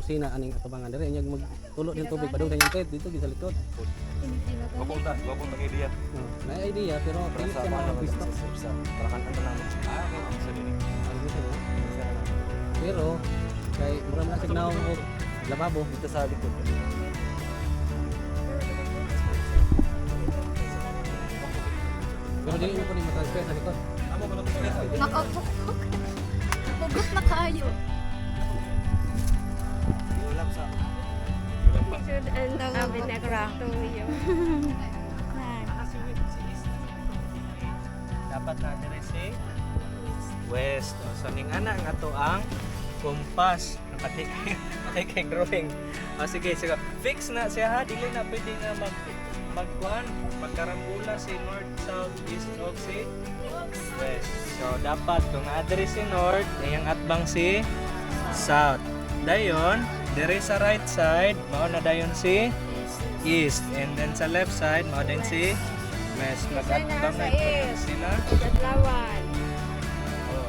kusina aning atubangan dire, inyag magtulo din tubig padung sa inyong tent dito gid sa likod. Wapunta, wapunta ng idea. Oh, na idea pero dili Sa siya ano mapwisto. sa Tarakan na namin. Ah, okay. Sa dini. Ang gusto mo. Pero kay mura man signal og lababo. Dito sa likod. Pero dili mo po ni matransfer sa likod. Amo ko na to. Makapukpok. Hugot na kayo. Ulam sa And tuyo. Dapat na dire si west. O, so ning ana nga to ang compass. Pati pati kay drawing. O sige, sige. Fix na siya ha, dili na pwede nga magkuan, magkarambula si north, south, east o si west. So dapat kung adre si north, iyang atbang si south. Dayon, dire sa right side, mao na dayon si east, and then sa left side mao din si west. Mag-atbang Sa na east. sila. Kadlawan. Oh.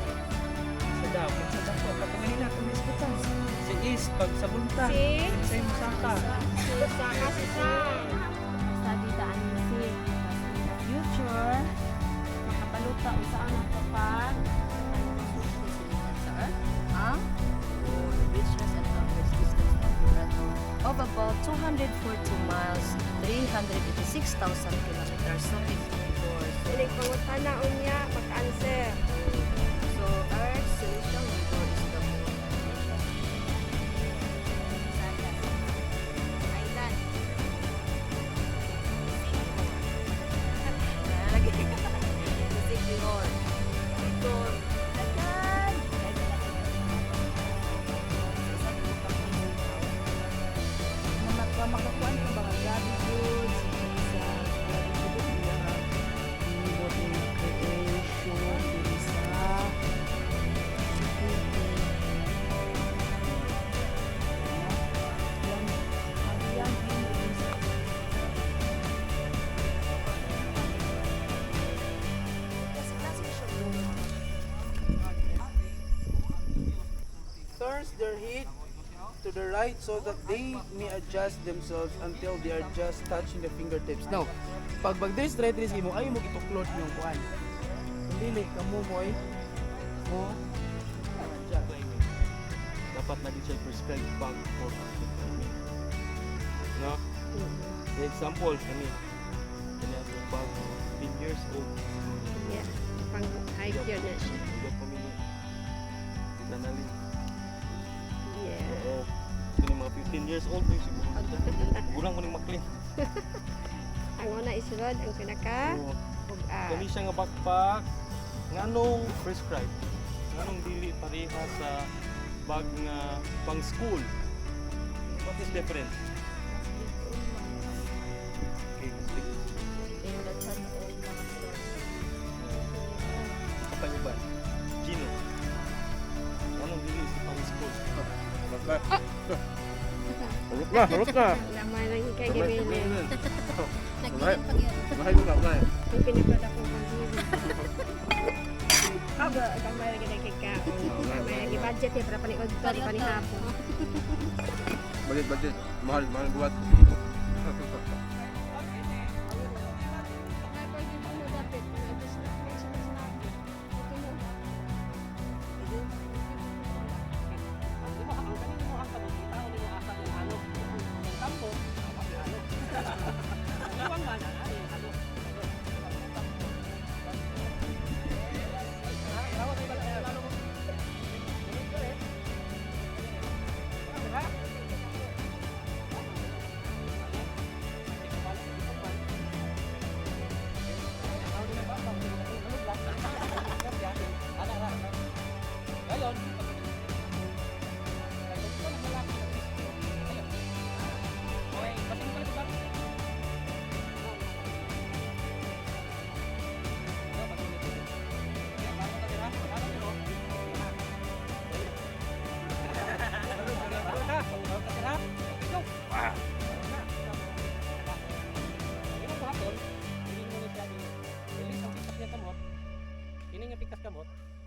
Sa daw, kinsa ba to? Katungahin na itong diskutan. Si East, pag sa bunta. Si? Sa Musaka. Si Saka si Sam. Study the music. In the future, makapaluta unsa ang kapag Sir, ang the richness and average distance of Loreto of about 240 miles, 386,000 kilometers. So, 54. So, Inig pangutana unya mag-answer. so Earth's celestial neighbor is the moon. Visayas. Island. Lagi. Signor. Ito. Dagan. Na makakuan ka ba nga grabe goods sa grabe good nila nga ibot ni creation diri sa yan ang iyang himo. Kasi klase siya. Turns their head to the right so that they may adjust themselves until they are just touching the fingertips. Now, pag bagday straight race mo, ayaw mo gituklod yung kuan. Kung dili, kamo mo'y mo adjust. Dapat na din siya prescribed bag for active climbing. No? For example, kani kani atong bag 15 years old. Yeah. Pang hike yun na siya. Hindi pamilya. Tanali. Yeah. Oo. Kani mga 15 years old yung siguro. Gulang ko ning maklin. Ang una isulod, ang pinaka Oo. bugat. Kani siya nga backpack nganong prescribed? Nganong dili pareha sa bag nga pang school? What is different? Okay, sige. In the chat of mga stores. Kapag Gino. Anong dili sa pang school? Harap na, harap na. Laman ng kagibili. Nagbilin pag yun. Ang pinakadakong pag-ibig. Aba, gamay lagi na kikaon. Gamay lagi budget eh, para paniod to, panihapon. Budget, budget. Mahal, mahal buat. Ang imo ang kanino mo ang kamot, itaon nimo asa ang ano. Ang tambo, ang kapi ano. Iwang man ang ano. Ngayon, okay, basin pa ito ba?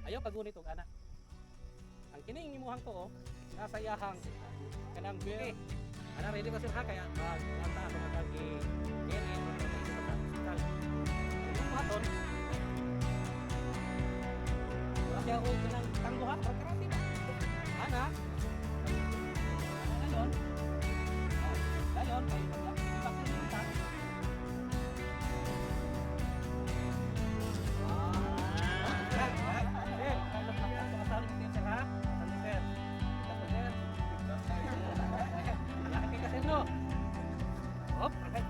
Ayaw pagunit og ana. Ang kining imuhang tuo nasa iyahang kanang okay. Ana, ready ka, sir, ha, kaya mag ata ako matagi kini sa hospital. Ang buhaton. Wala siya og kanang tanggo ha, karate ba? Ana. Ana dayon. Oh, dayon kay pag ta. Sir, sir ha. Sir. Sir. Laki ka, sir, no? Hop, okay.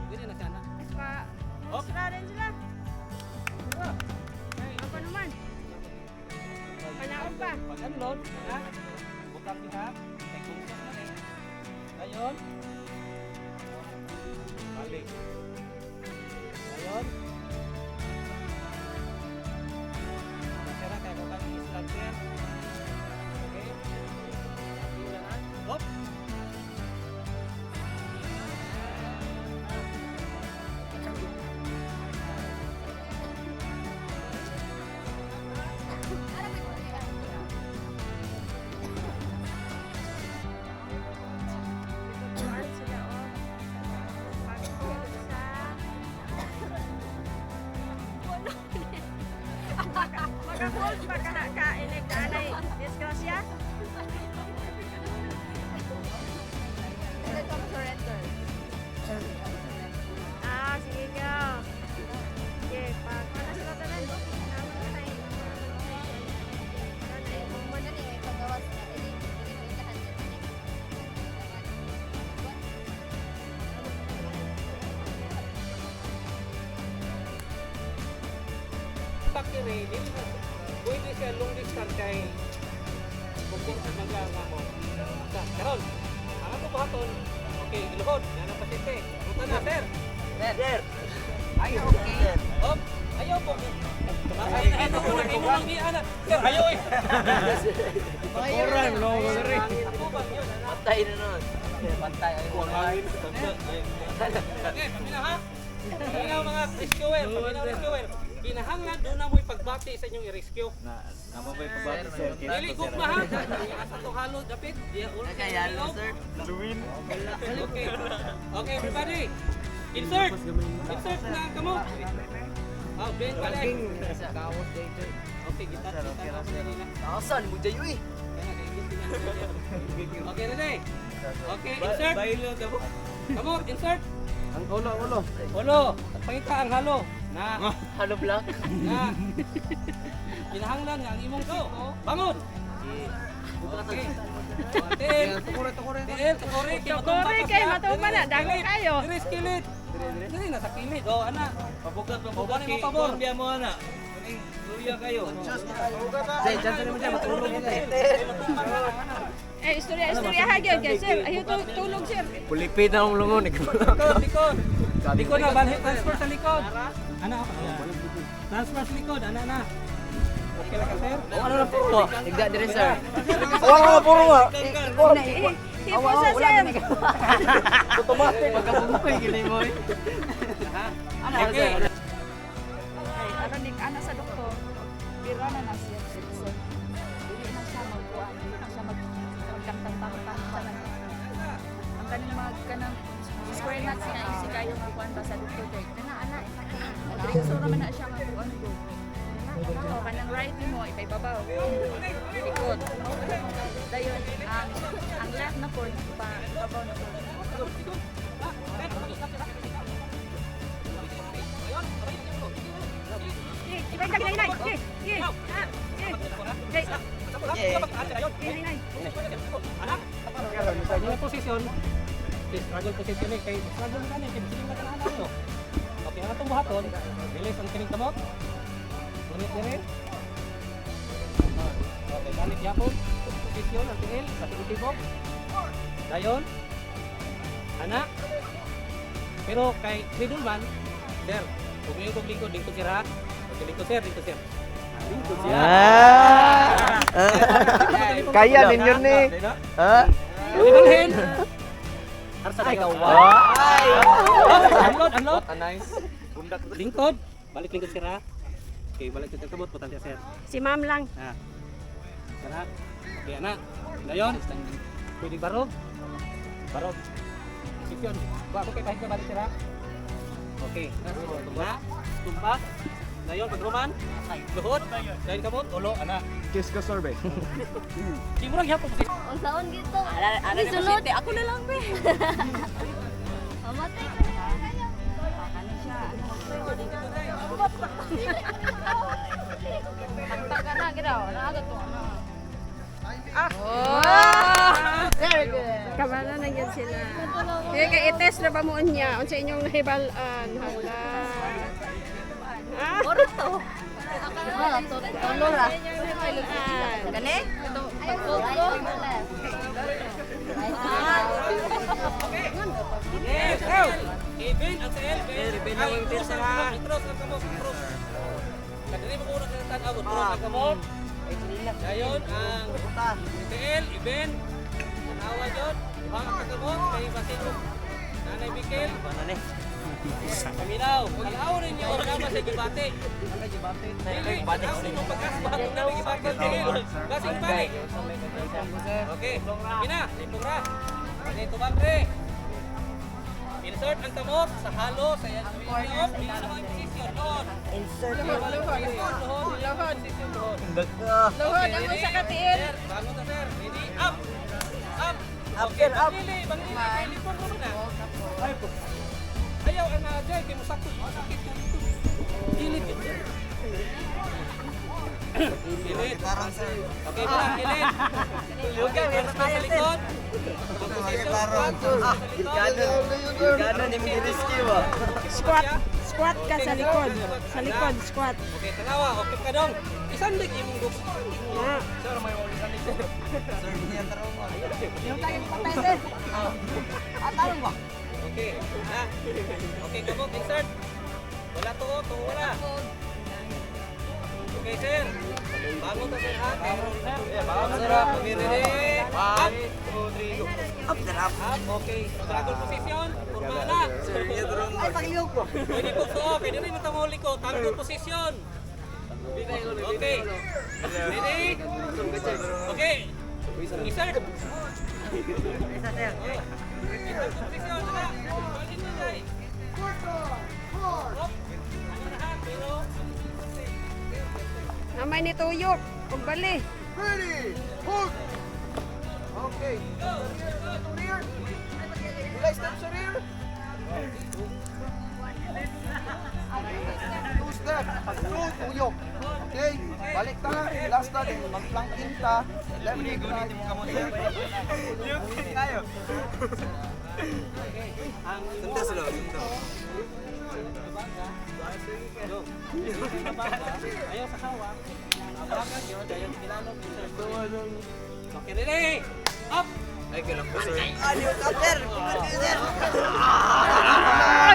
Pwede na siya na. Pa, Hop. sira rin sila. Ako naman. Panaon pa. Pag unload, ha? Butang diha, kay kungsok na eh. Dayon. Balik. Dayon. Sira kay butang island, sir. Okay. Yun na. Hop. Tuwan sila, oh. Pag-hold sa... Maka-hold pa ka ka inig anay disgrasya. Surrender. Ah, sige ka. Sige, pag ano sila tanan? Naman tayo. Ano ni pagawas na dili dili mo itahan sa tinik. Pakiri, dili na pwede siya long distance kay bukod sa mga nga mo. Sa karon, ang ako buhaton, okay, iluhod, yan ang pasyente. Ruta na, sir. Sir. Ayaw, okay. Hop, ayaw po. Ay, ito ko na imong ni ana. Sir, ayaw eh. Oran no, Ako ba yun? Patay na nun. Patay ay Okay, pamina ha. Paminaw mga rescuer, paminaw rescuer. Kinahanglan doon na mo'y pagbati sa inyong i-rescue. Na, namo ba'y pabati, sir? Dili gugma ha. Asa to halo dapit? Diya ulo. Kaya sir. Luwin. Okay. Okay, everybody. Insert. Insert na kamo. Oh, Ben pala. Okay, kita kita na nila. Asan mo jayo eh. Okay, ready? Okay, insert. Bailo ka mo. Kamo, insert. Ang ulo, ulo. Ulo, pangita ang halo. Na, Halo black. na. Kinahanglan nga ang imong go. Bangon. Okay. Tiil. Tukure, tukure. Tiil, tukore. Tukore kay matumba na, dako kayo. Diri sa kilid. Diri na sa kilid. Oh, ana. Pabugat Pabugat mo pabor. Biya mo ana. Luya kayo. Zay, dyan sa naman dyan, matulog nila eh. Eh, istorya, istorya ha, gyud kay sir. Ayaw tulog, sir. Pulipid na akong lungon. Likod, likod. Likod na, balhin, transfer sa likod. Ana, transfer sa likod, ana na. Okay lang ka, sir? Ano na puro? Higda dire sir. Oo, puro nga. Hipo sa sir. Automatic. Pagkabumoy gini mo. eh. Okay. Ay, aron ni ana sa doktor, bira na na siya. So, dili na siya magkuan, dili na siya magtangtang-tangtang sa nang. Ang kaning mag kanang square nuts nga easy kayo nga kuan ba sa doktor kay. Ana ana. Diretso ra man na siya nga kuan ko. O kanang right nimo ipaibabaw. Likod. Dayon ang left na pod pa ibabaw na pod. Sige, ibay ka hinay. Sige, sige. Ah, sige. Sige, hinay. Yung posisyon, okay, struggle position eh, kay struggle ka na, kay siling na ka na ano. Okay, ang atong buhaton, release ang kining kamot. Ngunit dire. Okay, balik yapon. Posisyon ang tiil, sa tibok. Dayon. Ana. Pero kay middle man, sir, kung yung kong lingkod, lingkod sir ha. Okay, lingkod sir, lingkod sir. Ah, lingkod siya. Kaya ninyo ni. Ha? Libalhin! Arsa ay, Ay! Unload, unload! A nice. Lingkod! Balik lingkod sir ha. Okay, balik lingkod kamot, putang siya sir. Si ma'am lang. Ha. Kana. Okay ana. Dayon. Pwede barog. Barog. Posisyon. Ba, okay kahit ka balik sira. Okay. Na. Tumpa. Dayon pagruman. Luhod. Dayon kamot ulo ana. Kiss ka, sir, ba? Di mo lang gihapon posisyon. Unsaon gito? Ara Ni sulod. Ako na lang be. Mamatay ka. Ano siya? Tagtaga na gid na agad to ano. Very good. Kabala na yan sila. Kaya kay i-test na ba mo niya unsa inyong nahibal-an? Hala. Ah, Oro to. Ah, tulo ra. Gani? Pag-fold ko. Yes, go. Even ang sa L, Ben. Ay, cross ang kamot, cross ang kamot, cross. Kadiri mo una sa tan-aw, cross ang kamot. Dayon ang sa L, even. Tanawa jud, bang ang kamot kay basin mo. Nanay Mikkel. Paminaw, tanaw ninyo nama sa gibati. Dili, tanaw ninyo pag-asbak kung nami gibati sa L. Basing balik. Okay, Pina, lipong ra. Ano tubang pre? Insert ang kamot sa halo sa yan. Corner sa mga posisyon doon. Insert. Posisyon doon. Posisyon doon. Luhod ang usa ka tiil. Sir, bago ta sir. Ready? Up. Up. Up, okay, sir, up. Bangili, bangili. Lipong mo na. Ay, po. Ayaw, ang jay, kay mo sakto. Sakit ko dito. Gilid. Gilid. Okay, pala, gilid. Okay, meron sa likod. Posisyon, squat. Sa likod. Gano'n ni rescue ah. Squat. Squat ka sa likod. Sa likod, squat. Okay, tanawa. Okay ka dong. Isandig imong gusto. Na. Sir, may wali sandig sir. Yung tayo patay sir. Atarong ba? Okay. Na. Okay, kamot insert. Wala to, oh, to wala. Okay, sir. Bangon ta sir ha. Bangon sir. Okay, ready. Up. 2, 3, go. Up, up. Up, okay. Dragon position. Kurma na. Ay paglihok ko. Pwede po so, pwede rin matamuli ko. Tango position. Okay. Ready? Okay. Insert. Isa, sir. Insert position. Ana. Balik na, Jai. Hop. Ano na, ha? Pero, Namay ni tuyok. Og bali. Ready! Hook! Okay. To rear. Pila steps sa rear. Two step. Pag two, tuyok. Okay? Balik ta. Last ta. Then mag-planking ta. Left leg, right. Sunta sila, sunta. Ayaw sa hawa. Abagan yun, dayon ilalom. Okay, ready? Up! Ay, kailan po sir. Ah,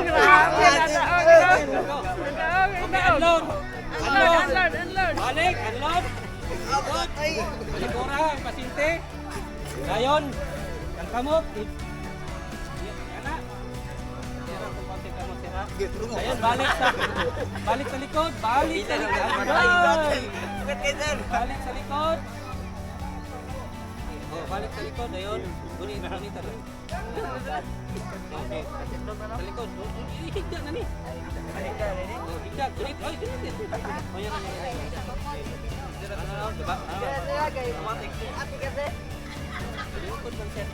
grabe. Nadaog, Go. nadaog. Okay, unload. Unload, Unload. unload, unload. Balik, unload. Unload. Balikura ang pasinte. Dayon, ang kamot. Ana. Dayon, balik sa likod, balik sa likod. Balik sa likod. Oh, balik sa likod, dayon. Gunit, gunit na. Okay. Sa likod. Oh, higda na ni. Oh, higda, gunit. Oy, gunit. Oh, yan, yan, yan. Ano, diba? Likod lang, sir.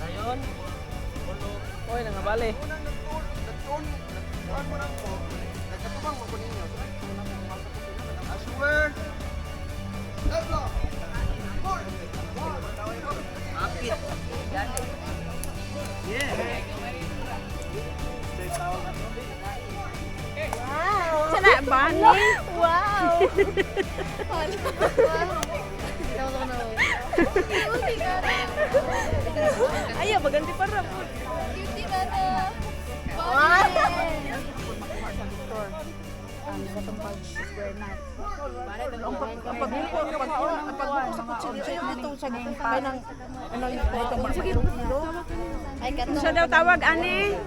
Dayon. Oy, nangabali. Unang nagtuon, nagtuon, nagtuon mo lang ko. Nagkatubang mo ko ninyo. Unang pumasok ko sila. Ashword. Left block. Four. One. Sana bani. Wow! Cutie ka na. Ayaw maganti para po. Cutie ka na. Wow! Ang pagbuko, ang pagbuko sa kutsilyo, ayaw dito sa kanang ano yung Ay, kato. Unsa daw tawag ani?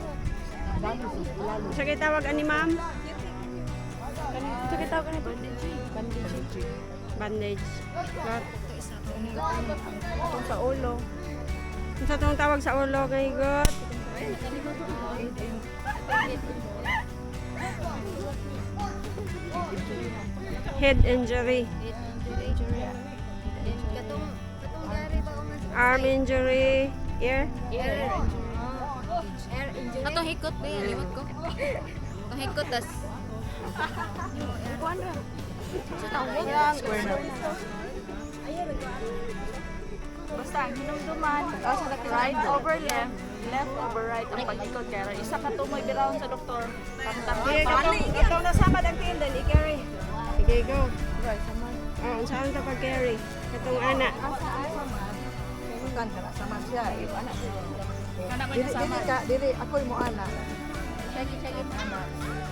Sa kay tawag ani, ma'am? Sa kay tawag ani bandage. Bandage. Bandage. Got. Itong sa ulo. Unsa tong tawag sa ulo kay got? Head injury. Arm injury. Ear. Atong hikot ba yan? Limot ko. Atong hikot tas. Sa tawag? Basta ang hinumduman, right over left, left over right ang pag-ikot kaya isa ka tumoy birawon sa doktor. Tangtang. Sige, katong nasama ang tindan, i-carry. Sige, go. Oh, unsa ang pag-carry? Katong ana. Kan kana sama siya. Kana man Dili niya sama. dili ka, dili ako'y mo ana.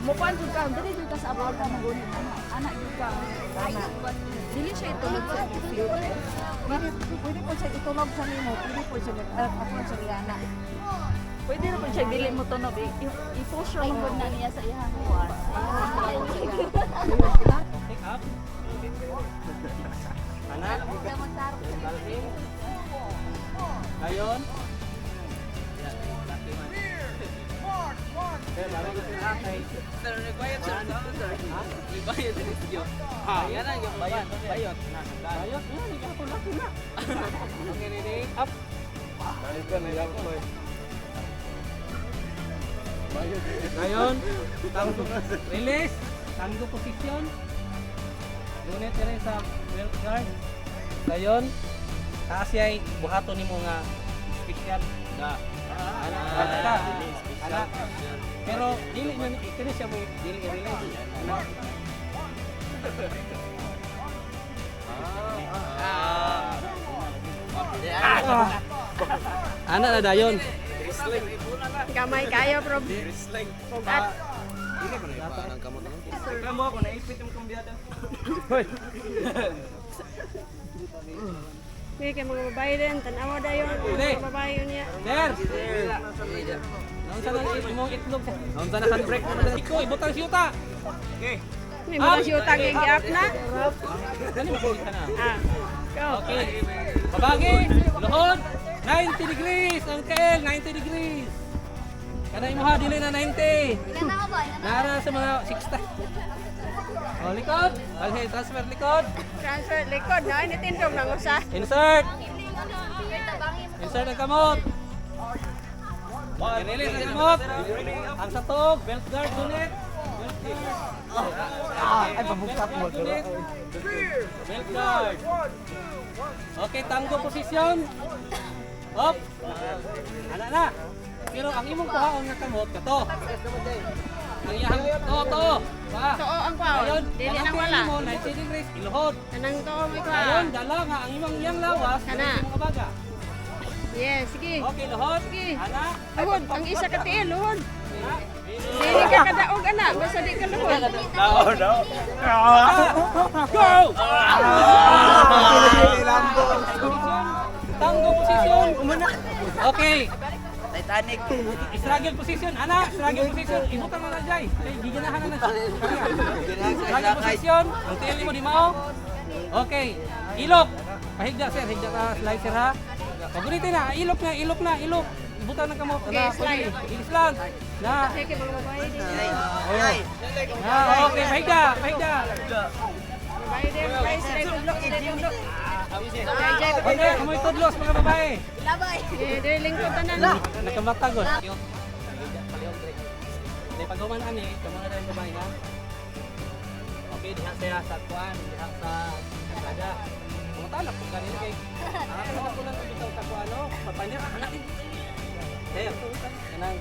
Mukuan jud ka, dili jud ka sa abaw ka magunit ana. Ana jud ka. Ana. Dili siya itulog sa Pwede pwede po siya itulog sa nimo, pwede po siya ako sa ana. Pwede ra pud siya dili mo tunob. I-push ra man gud na niya sa iyang kuan. Take up. Anak. Balhin. Ayon. Yan, laki man. Sir, balik ko sila kay Sir, required sir. Sir. Required sir. Ah, yan ang yung bayot. Bayot. Bayot. Yan, ikaw ako laki na. Okay, ready? Up. Ngayon, tango, release, tango position. Ngunit rin sa belt guard. Ngayon, taas yay buhaton nimo nga special na anak ka. Anak. Pero dili na kini siya mo dili i-release. Anak. Anak na dayon. Gamay kayo, bro. At Reklamo ako, naipit yung kumbyada. Sige, kay mga babae din, tanawa dayon, Hindi. mga babae yun niya. Sir! Naunsa na imong itlog. Naunsa na handbrake mo na. Iko, ibutang siyuta. Okay. May mga siyuta kay giap na. Dali mo ka na. Ah. Go. Okay. Babagi, luhod, 90 degrees ang KL, 90 degrees. Kana imo ha, dili na 90. Nara sa mga 60. Oh, likod. Balhe, transfer likod. Transfer likod na ini tindog nang usa. Insert. Insert ang kamot. I-release ang kamot. Ang satog, belt guard unit. Belt guard. Ay pabuksak mo. Belt guard. Okay, tango position. Up. Ana na. Pero ang imong kuhaon nga kamot kato. Ang iyang to to. Pa. Tuo ang kwaon. Ayon, Dili ang nang wala. Mo, 90 degrees iluhod. Kanang tuo may Ayon, kwaon. dala nga ang imong iyang lawas, Kana. dala sa imong baga. Yes, sige. Okay, luhod. Sige. Ana. Luhod, ang isa ka tiil, luhod. Dili ka kadaog ana, basta di ka luhod. Go! Tango position. Okay. Titanic. Struggle position, ana, struggle position. Ibutang na na jay. Kay giganahan na na. Struggle position. Ang tiil nimo di mao. Okay. Ilok. Pahigda sir, higda ka slide sir ha. Pagunitin na, ilok na, ilok na, ilok. Ibutang ng kamot. Okay, Ana, slide. pwede. Slide. Na. Sige, mga babae din. Na, okay, pahigda, pahigda. Babae din, babae sila tudlok, sila tudlok. Jay, jay, Okay, amoy tudlos mga babae. Eh, dili lingkod tanan. Nakamatagos. Hindi, pag human ani, kamo na rin babae ha. Okay, diha siya sa kuan, diha sa kasada. Mga talak ko kanina kay. Ah, ko lang bitaw sa kuan no. Papanir anak din. Sir, kanang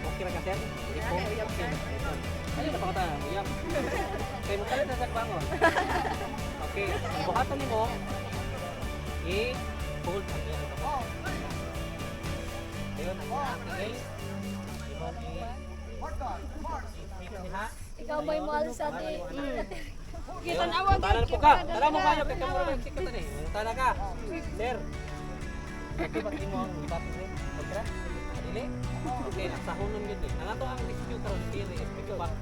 okay ra ka sir? Ipon. Okay. Ayun na pangutana mo yam. Kay mo na sa bangon. Okay, ang buhaton nimo i-hold ang iyang kamot. Ayun, ang iyang tingil. Imong i- i- ha? Ikaw ba'y mahal sa atin? Sige, tanawa Tana po ka. Tara mo kayo kay kamura mag sikat ani. Tana ka. Sir. Okay ba imo ang ibato ni? Okay ra? Dili. Dili? Okay, ang sahunon yun eh. Ang ato ang rescue karon kiri is pigback.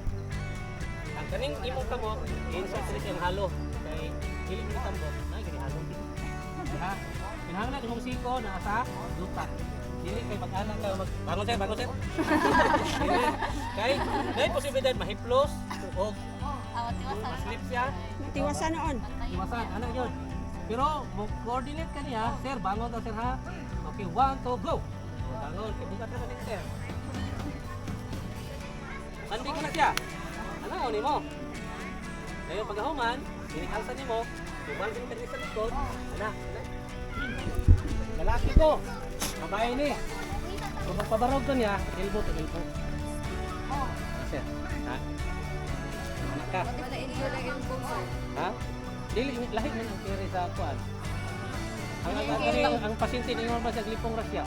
Ang kaning imong kamot, i-insert diri siyang halo. Kay dili mo tambok, na gini halo. Ha? Kinahanglan imong siko naa sa duta. Dili kay mag-anak ka mag bangon, sir, bangon, sir. Dili. Kay dai posibilidad mahiplos o maslip siya. Matiwasan noon. Iwasan, anak yun. Pero mo coordinate ka niya, sir, bangon ta, sir, ha. Okay, one, two, go. O, bangon, kay bukat ka na din, sir. Sandi ko na siya. Ano, ni mo? Ngayon, pagkahuman, inialsa ni mo, ubalhin ka din sa likod, anak, anak. Lalaki ko, babae ni. Kung magpabarog ko niya, elbow to elbow. Sir, ha? Anak ka. Ha? Dili lahi man ang kiri sa kuan. Ang pasyente ningon ba sa glipong ra siya.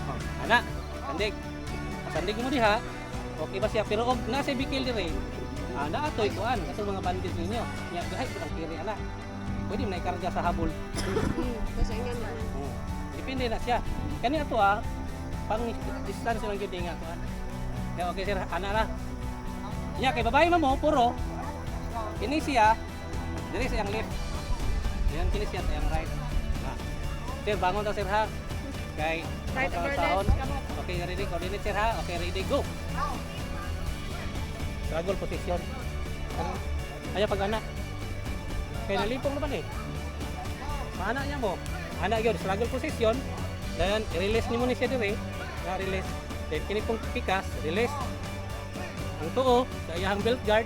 Oh, ana, sandig. Sandig mo diha. Okay ba siya? Pero og nasa bikil dire, ana atoy kuan kaso mga bandit ninyo. Nya lahi pud ang kiri ana. Pwede mo na ikarga sa habol. Kasi nga na. Oh. Depende na siya. Kani ato pang distance lang gyud nga kuan. Kaya okay sir, ana ra. Nya kay babae man mo puro. Kini siya diri sa iyang left. Yan kini siya sa iyang right. Ah. Sir, bangon ta, sir, ha. Kay Right over taon. left, kamot. Okay, ready, coordinate, sir, ha. Okay, ready, go. Struggle position. Ano? Ayaw pag anak. Kay nalipong naman eh. Maana niya mo. Ana yun, struggle position. Then, i-release nimo ni siya dire. Na release. Then kini pong pikas, release. Ang tuo sa iyang belt guard.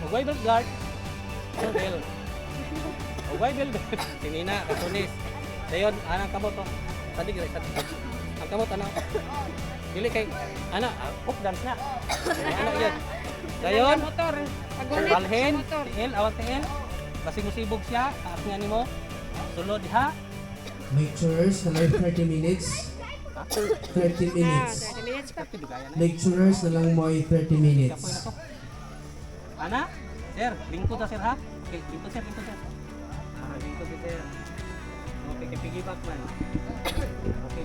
Ugay belt guard. Bell. Ugay belt guard. Sinina, katunis. Dayon, anang kamot oh. Sadig rin, sadig. Ang kamot ana. Dili kay ana, hook dance na. Ana yun. Dayon, Motor. Pagunit sa balhin, motor. tiil, awang tiil. Basig musibog siya, taas nga nimo. Sulod ha. Lecturers na may 30 minutes. 30 Ah, minutes. 30 minutes pa. Bigayan na. Lecturers na lang mo ay 30 minutes. Kapoy na to. Ana, sir, lingkod na sir ha. Okay, lingkod sir, lingkod sir. Ah, lingkod si sir. Okay, kay piggyback man. Okay.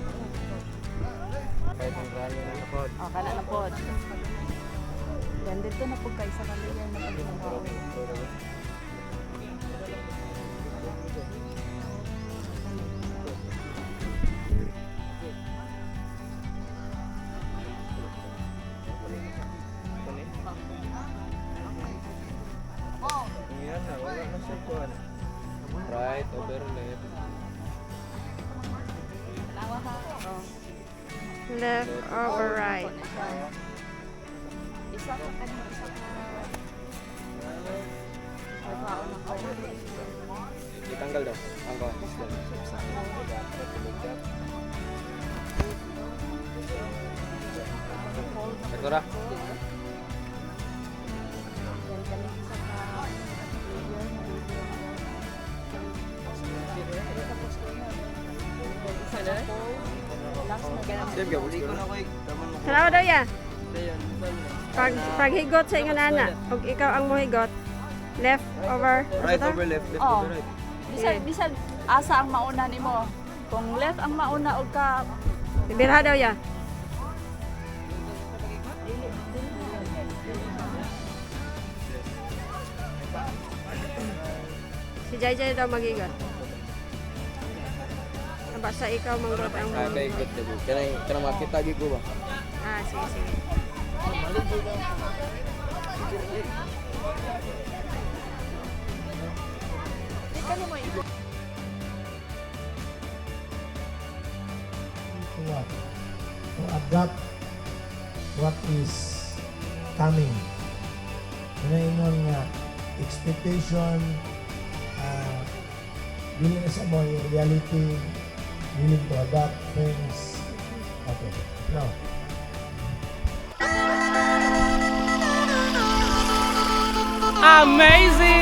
Kahit ang rally na kapod. Oh, kana na pod. Then dito na pud kay sa kaliyan na pag. Yan na, wala na siya kuan. Right over left. Left over right. Isa ka kanina, isa ka. Ay, paon na ko. Itanggal daw. Ang kuan. Sakura. Then kani isa ka layer na dito. Then isa ka pole. Last na Tanawa daw ya. Pag paghigot sa ingon ana, ug ikaw ang mohigot, left over Right over left, left Oh. over right. Bisan bisan asa ang mauna nimo. Kung left ang mauna og ka Birha daw ya. Si Jai Jai daw magigot. Basta ikaw manggot ang Ah, kay good debo. Kanang kanang makita gyud ko ba? Ah, sige, sige. To what? To adapt what is coming. Ingon nga expectation, dili na sa mo yung reality, willing to adapt things. Okay. Now, Amazing!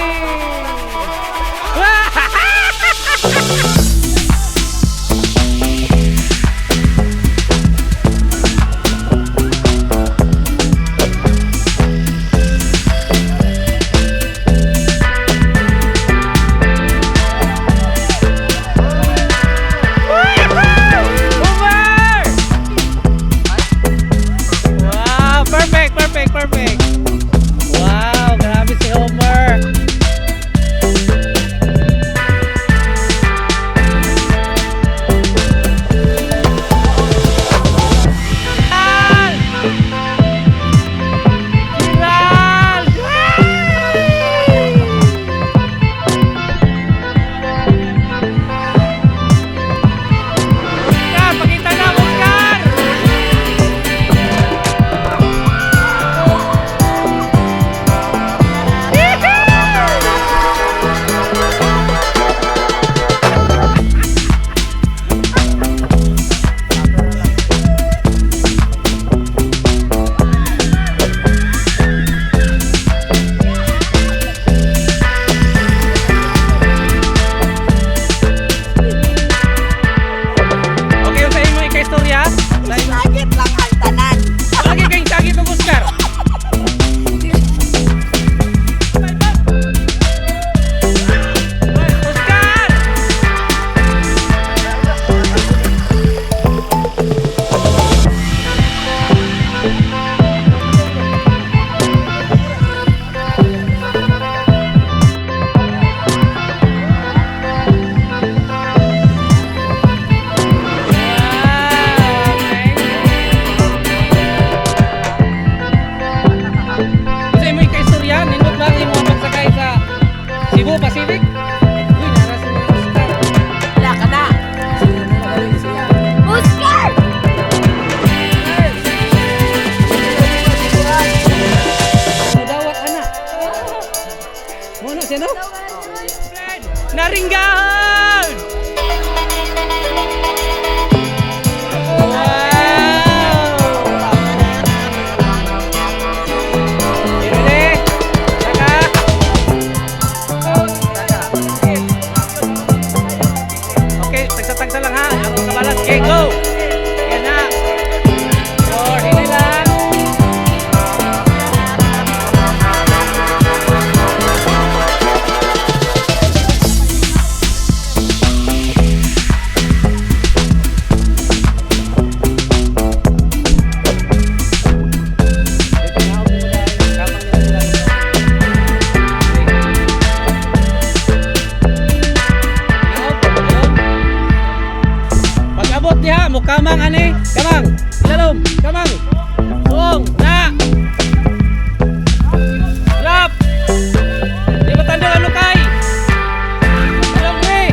Ready? Kamang. Ilalom. Kamang. Suong. Na. Drop. Di matandog ang lukay. Ilalom ni.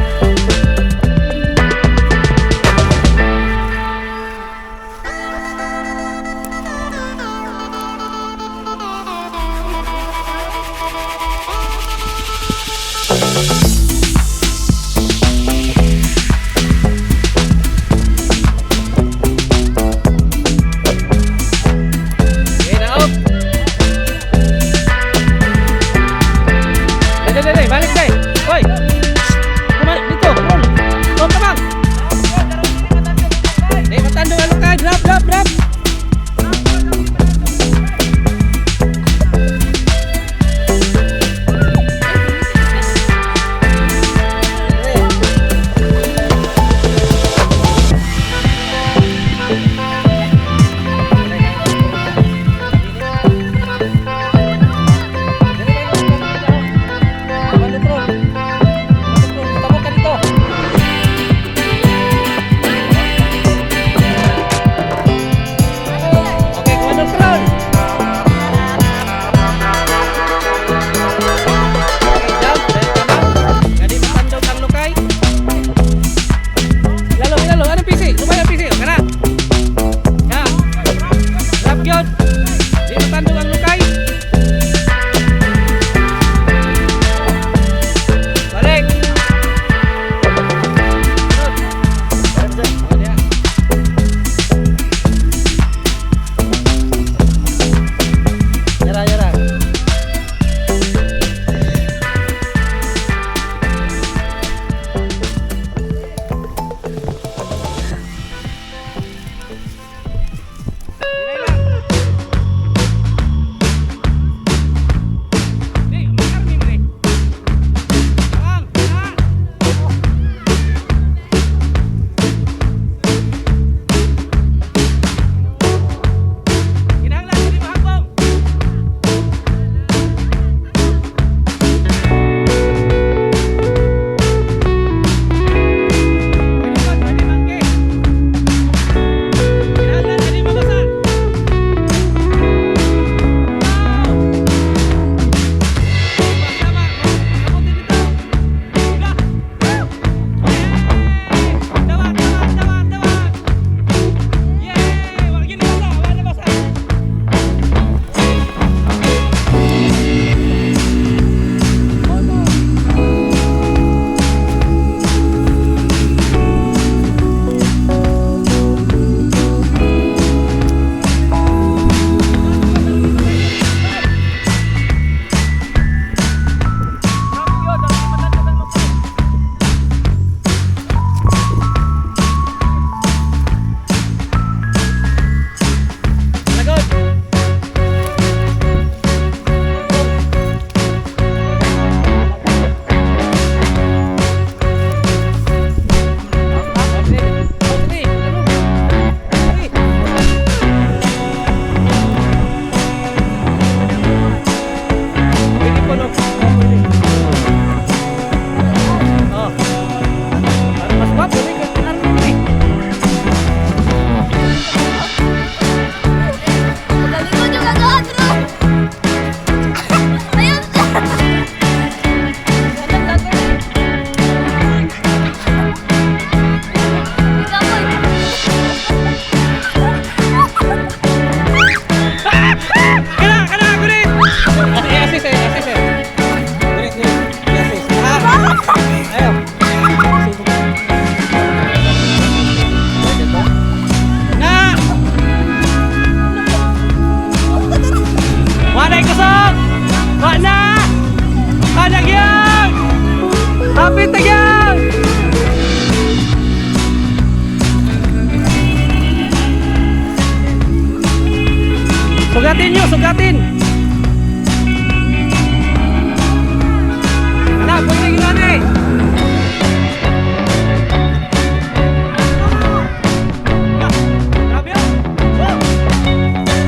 Okay, naop. Dali, dali, dali. Balik, dali. Hoy. Kuma dito, roll. Oh, kamang. Di matandog ang lukay. Drop, drop, drop. Tamo ka dito. Okay, kuha ng crown. Okay, jump. Dahil tama. Gani matandog ang lukay. Lalo, lalo. Anong PC? Lumay ang PC. Kana. Ya. Drop yun. Di matandog ang lukay. Balik. Sunod. O, diya. Yara, yara. Dinay lang. Di, makarmi mo eh. Ang, ah. Kinahanglan dili mahagbong. Pwede ba? Pwede mangke. Kinahanglan dili mabasa. Wow! Tama, tama. Kabuti dito. Diba? Yay! Tawag, tawag, tawag, tawag. Yay! Wag yun nabasa, wala nabasa. Lagod! Pwede po, no? Pwede. Oh. Para mas gwapo, eh, kasi army eh. Magaling ko yung gagawa, Ayun! Kana, kana, gulit! I-assist, eh, assist, eh. Gulit, gulit. I-assist. Ah! Ayaw. Na! Wala kusog! Wala! Wala gyud! Hapit na gyud! Sugatin nyo, sugatin! Anak, pwede ginawa eh! Grabe yun! Woo!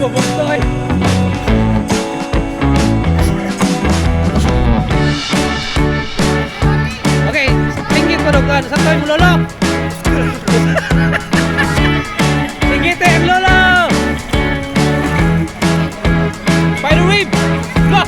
Mabuktoy. Okay, singgit ko dog. Saan tayo mo, lolo? Singgit eh, ang lolo! Spider wave! Go!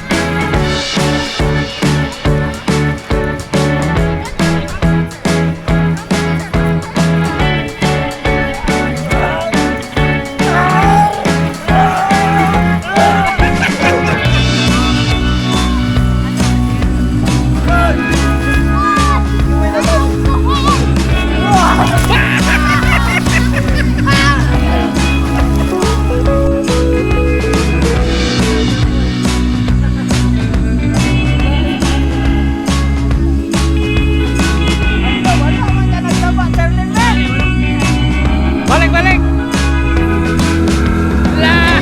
Balik, balik! La!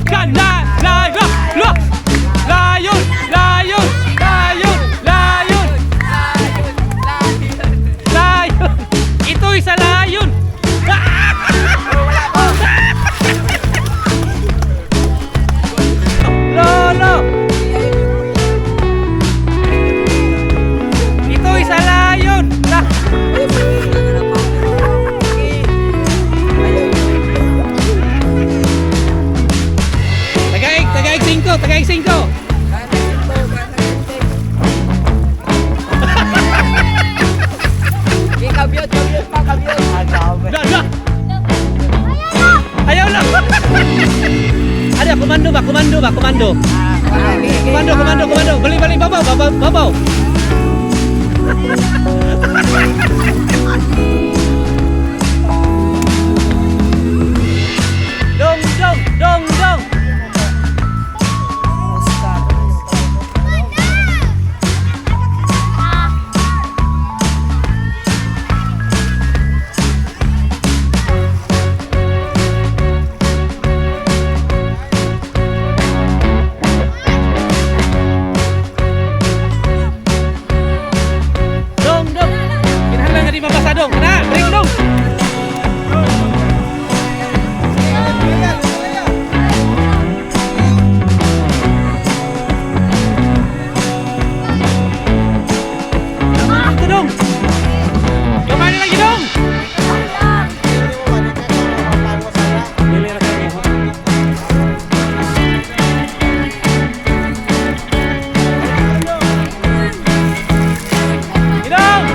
La, la, la, la, layon, layon, layon, layon. Layon! Ito'y sa layon! Lolo! Ito'y sa layon! La! Tagaig! Tagaig 5! Tagaig 5! La, la! Ayaw lang! Ano, komando ba? Komando ba? Komando? Komando, komando, komando. Bali, bali, babaw, babaw, babaw. Dong, dong, dong, dong. Dong, dong. Kinahanglan nga di mabasa dong. Na, break dong. Ito dong. Gamay na lagi dong. Dili ra kami. Idong!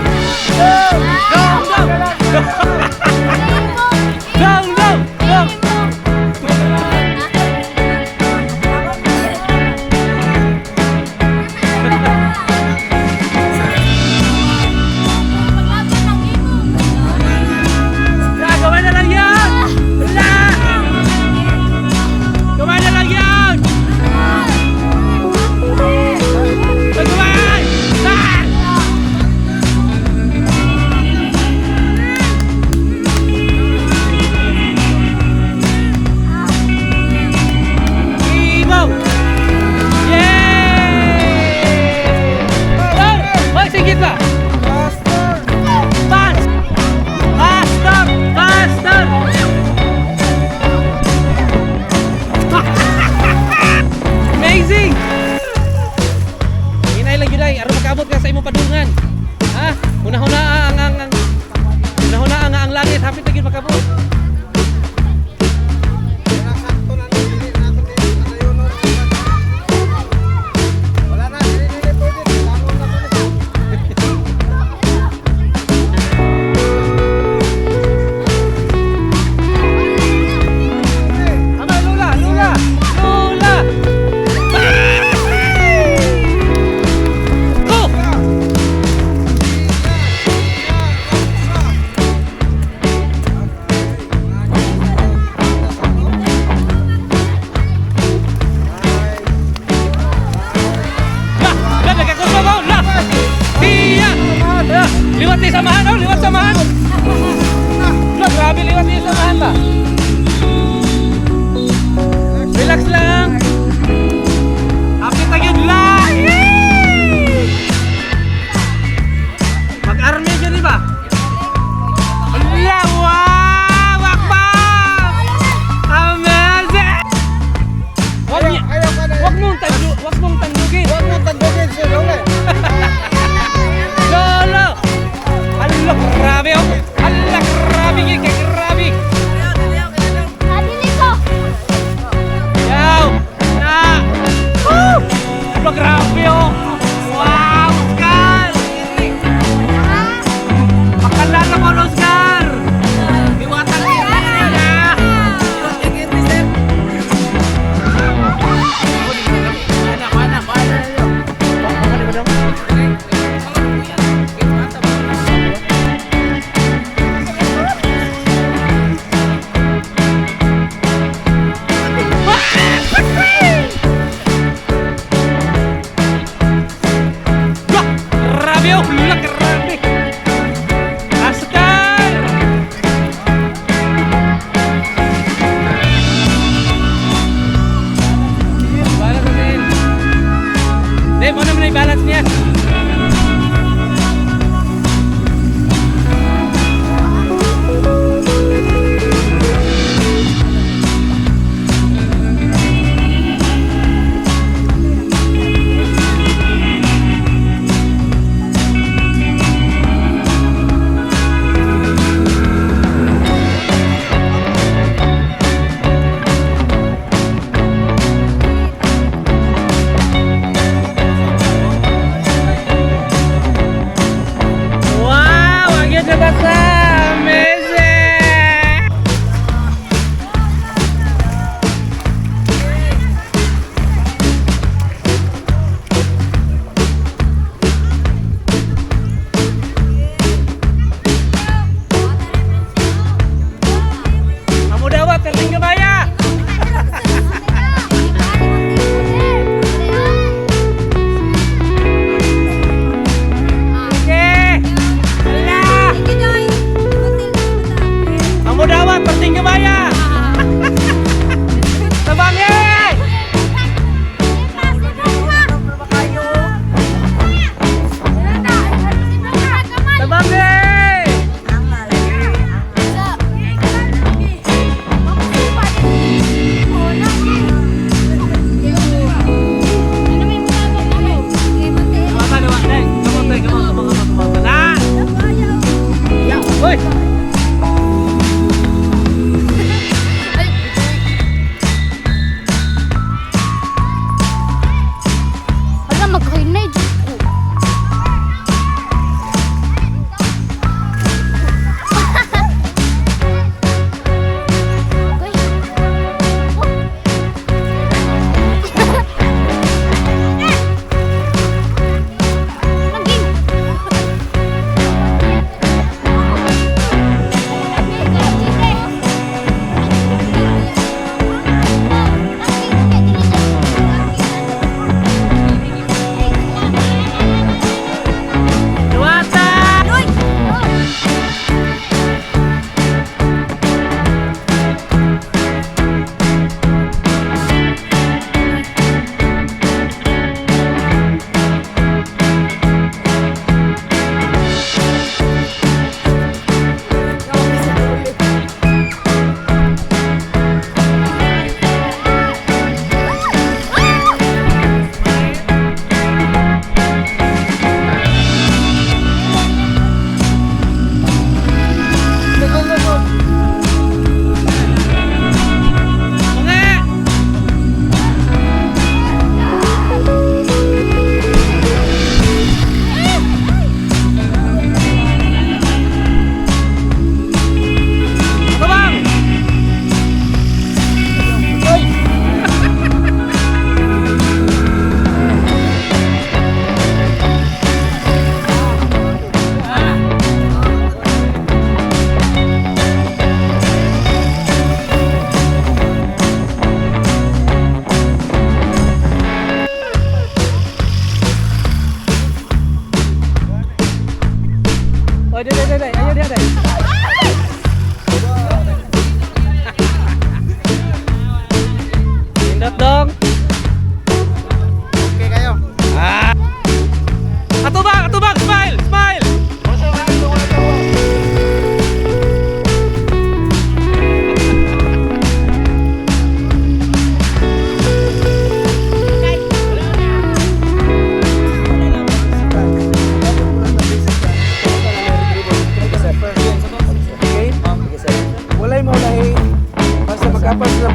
Dong! Dong! Dong! Dong! Dong! La, gamay na lang yan! La! Gamay na lang yan! Gamay! Ah! Imaw! Yay! Lord! Hoy, singgit ba? Pass! Faster! Faster! Amazing! Hinay lang yun ay, aron makaabot ka sa imong padungan. Ha? Una-una ang una-una ang langit, hapit na gyud makaabot. Wala na, dili dili pwede. Tangon na to. Ama, Lula, Lula, Lula. Go!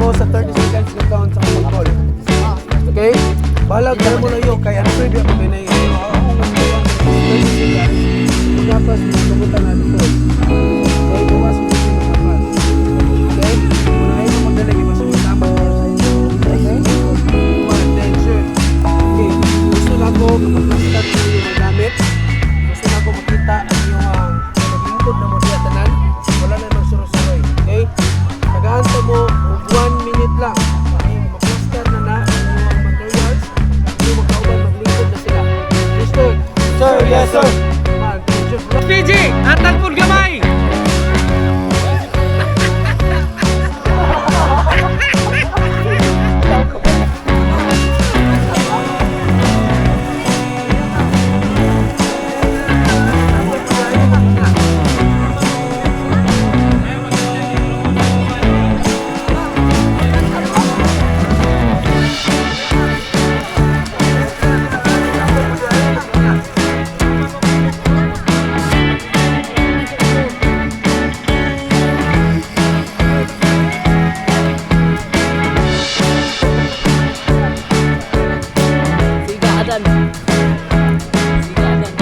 mo sa 30 seconds na count sa akong call. Okay? Balag na mo na yun, kay ano pwede ako pinay. Ako nga 30 seconds. Pagkapas mo, kabutan na dito. Okay, gawas mo siya makapas. Okay? Unahin mo magdala, iba sa matapos para sa inyo. Okay? One, then shoot. Okay. Gusto na ko kapag na yung magamit. Gusto na ko makita ang iyong naglingkod na mo diya tanan. Wala na magsuroy-suroy. Okay? Tagaan ta mo og 1 minute lang. Okay, ma-plaster na na ang inyong materials. Yung magkauban maglingkod na sila. Understood? Sir, yes sir. Man, just PG, atag pud gamay. Sigadan. Sigadan.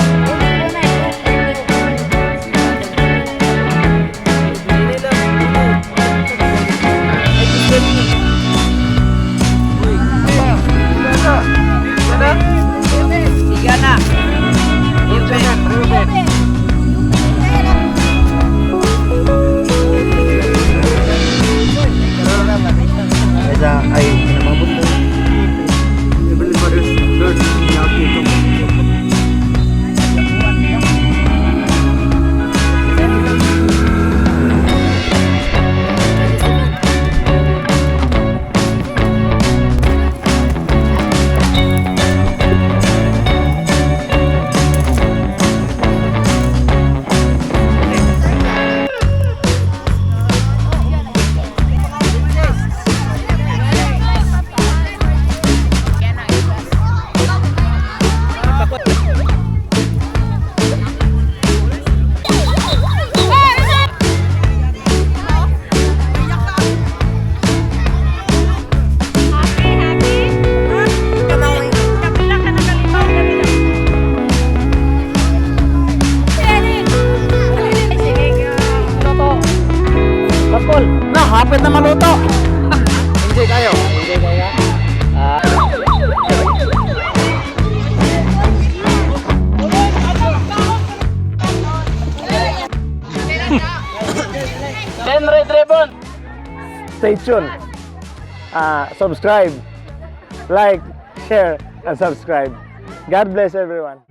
Siga na. Ruben, Ruben. Ay, kinamabot na. Heavenly Father, Lord, ito. Kapila ka na kalimaw kanina. Sige, go. Bakol. Na, hapit na maluto. Enjoy kayo. Enjoy kayo. Ah. Then red ribbon. Stay tuned. Subscribe, like, share, and subscribe. God bless everyone.